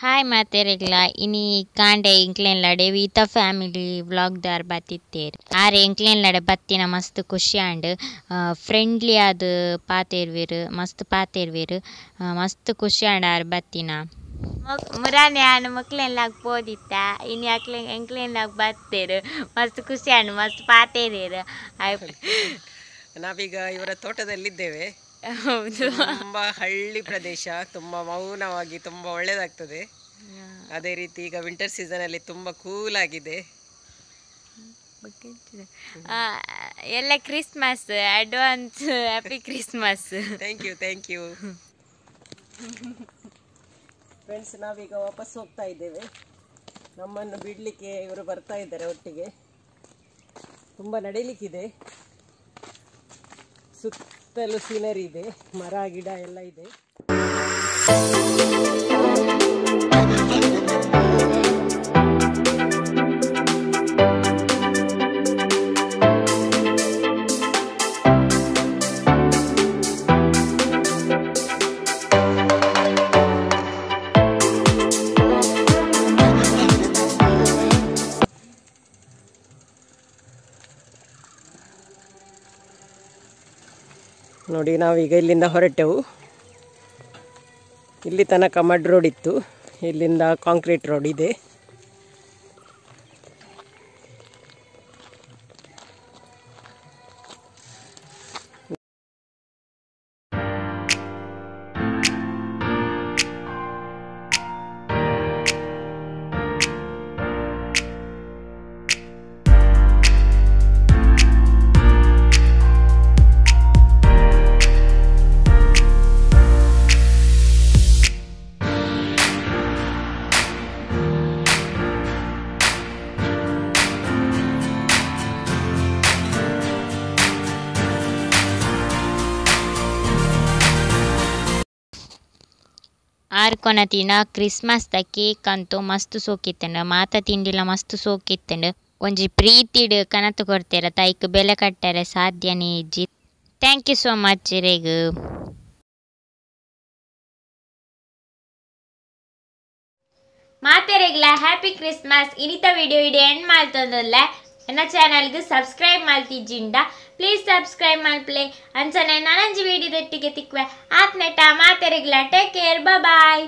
Hi ಮಾತೆರೆಗ್ಲ ಇನಿ ಕಾಂಡೆ ಎಂಕ್ಲೆನ್ ಲಡೆ ವೀತಾ family vlog ದಾರ್ ಬತ್ತಿತ್ತೇರ್ ಆರೆ ಎಂಕ್ಲೆನ್ ಲಡೆ ಬತ್ತಿನ ಮಸ್ತ್ ಖುಷಿ ಆಂಡ್ ಫ್ರೆಂಡ್ಲಿ ಆದ್ ಪಾತೆರ್ವೆರ್ ಮಸ್ತ್ ಪಾತೆರ್ವೆರ್ ಮಸ್ತ್ ಖುಷಿ ಆಂಡ್ ಆರ್ ಬತ್ತಿನ ಮುರಾನೆ ಆನ್ ಮೊಕ್ಲೆನ್ ಲಾಗ್ ಪೋದಿತ್ತ ಇನಿ ಅಕ್ಲೆ ಎಂಕ್ಲೆನ್ ಲಾಗ್ ಬತ್ತೇರ್ ಮಸ್ತ್ ಖುಷಿ ಆಂಡ್ ಮಸ್ತ್ ಪಾತೆರೇರ್. ನಾವೀಗ ಇವರ ತೋಟದಲ್ಲಿದ್ದೇವೆ. ಹೌದು, ತುಂಬಾ ಹಳ್ಳಿ ಪ್ರದೇಶ, ತುಂಬಾ ಮೌನವಾಗಿ ತುಂಬಾ ಒಳ್ಳೆದಾಗ್ತದೆ. ಅದೇ ರೀತಿ ಈಗ ವಿಂಟರ್ ಸೀಸನ್ ಅಲ್ಲಿ ತುಂಬಾ ಕೂಲ್ ಆಗಿದೆ. ಎಲ್ಲ Christmas advance happy Christmas. Thank you, thank you friends. ನಾವೀಗ ವಾಪಸ್ ಹೋಗ್ತಾ ಇದ್ದೇವೆ. ನಮ್ಮನ್ನು ಬಿಡಲಿಕ್ಕೆ ಇವರು ಬರ್ತಾ ಇದ್ದಾರೆ ಒಟ್ಟಿಗೆ. ತುಂಬಾ ನಡೀಲಿಕ್ಕಿದೆ, ಸುತ್ತಲೂ ಸೀನರಿ ಇದೆ, ಮರ ಗಿಡ ಎಲ್ಲ ಇದೆ. ನೋಡಿ, ನಾವೀಗ ಇಲ್ಲಿಂದ ಹೊರಟೆವು. ಇಲ್ಲಿ ತನಕ ಮಡ್ ರೋಡ್ ಇತ್ತು, ಇಲ್ಲಿಂದ ಕಾಂಕ್ರೀಟ್ ರೋಡ್ ಇದೆ. ಆರ್ ಕೊನತಿನ ಕ್ರಿಸ್ಮಸ್ the cake ಅಂತೂ ಮಸ್ತ್ ಸೋಕಿತ್ತಂಡು, ಮಾತ ತಿಂಡಿಲ ಮಸ್ತ್ ಸೋಕಿತ್ತಂಡು. ಒಂಜಿ ಪ್ರೀತಿಡ್ ಕನತು ಕೊಡ್ತೇರ ತೈಕ್ ಬೆಲೆ ಕಟ್ಟರೆ ಸಾಧ್ಯನೇ ಇಜ್ಜಿ. Thank you so much ಇರೆಗ್. ಮಾತೆರೆಗ್ಲ ಹ್ಯಾಪಿ ಕ್ರಿಸ್ಮಸ್. ಇನಿತ ವಿಡಿಯೋ ಇಡಿ ಎಂಡ್ ಮಾಡ್ತಂದಲ್ಲ. ಎನ್ನ ಚಾನಲ್ಗೆ ಸಬ್ಸ್ಕ್ರೈಬ್ ಮಾಡ್ತಿಜ್ಜಿಂಡ ಪ್ಲೀಸ್ ಸಬ್ಸ್ಕ್ರೈಬ್ ಮಲ್ಪ್ಲೆ. ಅಂಚನೆ ನನಂಜಿ ವಿಡಿಯೋ ದೊಟ್ಟಿಗೆ ತಿಕ್ವೆ ಆತ್ನೆಟ ಮಾತೆರೆಗ್ಲ ಟೇಕ್ ಕೇರ್, ಬಾಯ್.